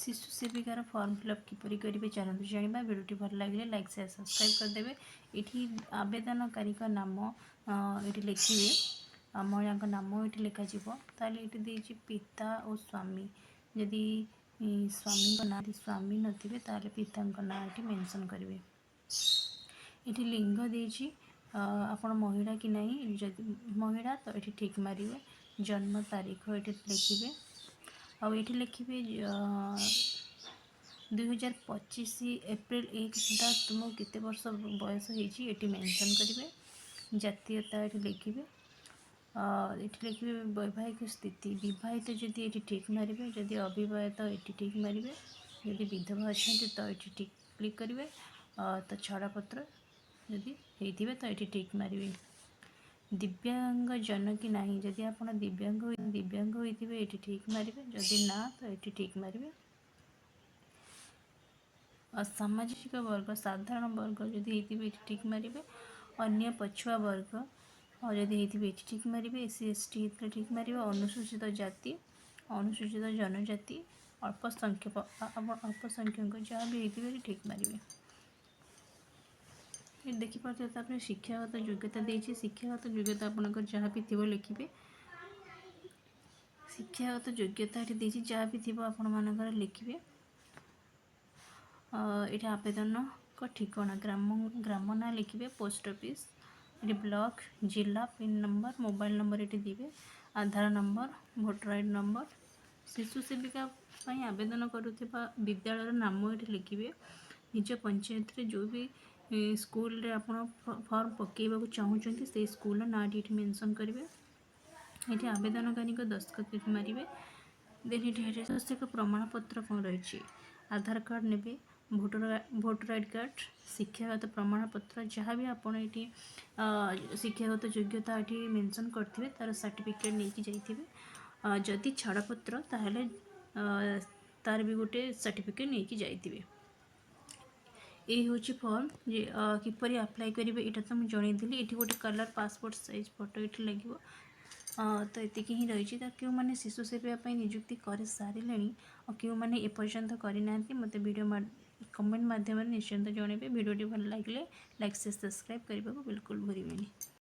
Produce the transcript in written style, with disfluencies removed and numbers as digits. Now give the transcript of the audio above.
ଶିଶୁ ସେବିକାର form fill up କିପରି କରିବେ, ଚାଲନ୍ତୁ ଜାଣିବା। ଭିଡ଼ିଓଟି ଭଲ ଲାଗିଲେ ଲାଇକ୍, ସେୟାର, ସବସ୍କ୍ରାଇବ୍ କରିଦେବେ। ଏଠି ଆବେଦନକାରୀଙ୍କ ନାମ ଏଠି ଲେଖିବେ। ମହିଳାଙ୍କ ନାମ ଏଠି ଲେଖାଯିବ। ତାହେଲେ ଏଠି ଦେଇଛି ପିତା ଓ ସ୍ୱାମୀ। ଯଦି ସ୍ୱାମୀଙ୍କ ନାଁ, ଯଦି ସ୍ୱାମୀ ନଥିବେ, ତାହେଲେ ପିତାଙ୍କ ନାଁ ଏଠି ମେନସନ୍ କରିବେ। ଏଠି ଲିଙ୍ଗ ଦେଇଛି, ଆପଣ ମହିଳା କି ନାହିଁ। ଯଦି ମହିଳା, ତ ଏଠି ଠିକ୍ ମାରିବେ। ଜନ୍ମ ତାରିଖ ଏଠି ଲେଖିବେ। ଆଉ ଏଠି ଲେଖିବେ 2025 ଏପ୍ରିଲ 1 ସୁଦ୍ଧା ତୁମକୁ କେତେ ବର୍ଷ ବୟସ ହେଇଛି, ଏଠି ମେନସନ୍ କରିବେ। ଜାତୀୟତା ଏଠି ଲେଖିବେ। ଏଠି ଲେଖିବେ ବୈବାହିକ ସ୍ଥିତି। ବିବାହିତ ଯଦି, ଏଠି ଠିକ୍ ମାରିବେ। ଯଦି ଅବିବାହିତ, ଏଠି ଠିକ୍ ମାରିବେ। ଯଦି ବିଧବା ଅଛନ୍ତି, ତ ଏଠି ଠିକ୍ କ୍ଲିକ୍ କରିବେ। ତ ଛାଡ଼ପତ୍ର ଯଦି ହେଇଥିବେ, ତ ଏଠି ଠିକ୍ ମାରିବେ। ଦିବ୍ୟାଙ୍ଗଜନ କି ନାହିଁ, ଯଦି ଆପଣ ଦିବ୍ୟାଙ୍ଗ ହୋଇଥିବେ, ଏଠି ଠିକ୍ ମାରିବେ। ଯଦି ନା, ତ ଏଠି ଠିକ୍ ମାରିବେ। ଆଉ ସାମାଜିକ ବର୍ଗ, ସାଧାରଣ ବର୍ଗ ଯଦି ହେଇଥିବେ, ଏଠି ଠିକ୍ ମାରିବେ। ଅନ୍ୟ ପଛୁଆ ବର୍ଗ ଆଉ ଯଦି ହେଇଥିବେ, ଏଠି ଠିକ୍ ମାରିବେ। ଏସ୍ ସି, ଏସ୍ ଟି ହେଇଥିଲେ ଠିକ୍ ମାରିବେ। ଅନୁସୂଚିତ ଜାତି, ଅନୁସୂଚିତ ଜନଜାତି, ଅଳ୍ପ ସଂଖ୍ୟକ, ଆପଣ ଅଳ୍ପ ସଂଖ୍ୟକ ଯାହା ବି ହେଇଥିବେ, ଏଠି ଠିକ୍ ମାରିବେ। ଏଠି ଦେଖିପାରୁଥିବେ। ତାପରେ ଶିକ୍ଷାଗତ ଯୋଗ୍ୟତା ଦେଇଛି। ଶିକ୍ଷାଗତ ଯୋଗ୍ୟତା ଆପଣଙ୍କର ଯାହା ବି ଥିବ ଲେଖିବେ। ଶିକ୍ଷାଗତ ଯୋଗ୍ୟତା ଏଠି ଦେଇଛି, ଯାହା ବି ଥିବ ଆପଣମାନଙ୍କର ଲେଖିବେ। ଏଠି ଆବେଦନଙ୍କ ଠିକଣା, ଗ୍ରାମ ନାଁ ଲେଖିବେ, ପୋଷ୍ଟ ଅଫିସ୍, ଏଠି ବ୍ଲକ, ଜିଲ୍ଲା, ପିନ୍ ନମ୍ବର, ମୋବାଇଲ ନମ୍ବର ଏଠି ଦେବେ, ଆଧାର ନମ୍ବର, ଭୋଟର ଆଇଡ଼ି ନମ୍ବର। ଶିଶୁ ସେବିକା ପାଇଁ ଆବେଦନ କରୁଥିବା ବିଦ୍ୟାଳୟର ନାମ ଏଠି ଲେଖିବେ। ନିଜ ପଞ୍ଚାୟତରେ ଯେଉଁ ବି ସ୍କୁଲରେ ଆପଣ ଫର୍ମ ପକାଇବାକୁ ଚାହୁଁଛନ୍ତି, ସେଇ ସ୍କୁଲର ନାଁଟି ଏଠି ମେନସନ୍ କରିବେ। ଏଠି ଆବେଦନକାରୀଙ୍କ ଦସ୍ତଖତ ଏଠି ମାରିବେ। ଦେନ୍ ଏଠି ଆବଶ୍ୟକ ପ୍ରମାଣପତ୍ର କ'ଣ ରହିଛି? ଆଧାର କାର୍ଡ଼ ନେବେ, ଭୋଟର ଆଇଡ଼ି କାର୍ଡ଼, ଶିକ୍ଷାଗତ ପ୍ରମାଣପତ୍ର, ଯାହା ବି ଆପଣ ଏଠି ଶିକ୍ଷାଗତ ଯୋଗ୍ୟତା ଏଠି ମେନସନ୍ କରିଥିବେ, ତା'ର ସାର୍ଟିଫିକେଟ୍ ନେଇକି ଯାଇଥିବେ। ଯଦି ଛାଡ଼ପତ୍ର, ତାହେଲେ ତା'ର ବି ଗୋଟେ ସାର୍ଟିଫିକେଟ୍ ନେଇକି ଯାଇଥିବେ। ଏଇ ହେଉଛି ଫର୍ମ ଯେ କିପରି ଆପ୍ଲାଏ କରିବେ, ଏଇଟା ତ ମୁଁ ଜଣେଇଥିଲି। ଏଠି ଗୋଟେ କଲର୍ ପାସପୋର୍ଟ ସାଇଜ୍ ଫଟୋ ଏଠି ଲାଗିବ। ତ ଏତିକି ହିଁ ରହିଛି। ତ କେଉଁମାନେ ଶିଶୁ ସେବା ପାଇଁ ନିଯୁକ୍ତି କରିସାରିଲେଣି ଆଉ କେଉଁମାନେ ଏପର୍ଯ୍ୟନ୍ତ କରିନାହାନ୍ତି, ମୋତେ ଭିଡ଼ିଓ କମେଣ୍ଟ ମାଧ୍ୟମରେ ନିଶ୍ଚିନ୍ତ ଜଣାଇବେ। ଭିଡ଼ିଓଟି ଭଲ ଲାଗିଲେ ଲାଇକ୍, ସେୟାର, ସବସ୍କ୍ରାଇବ୍ କରିବାକୁ ବିଲକୁଲ ଭୁଲିବେନି।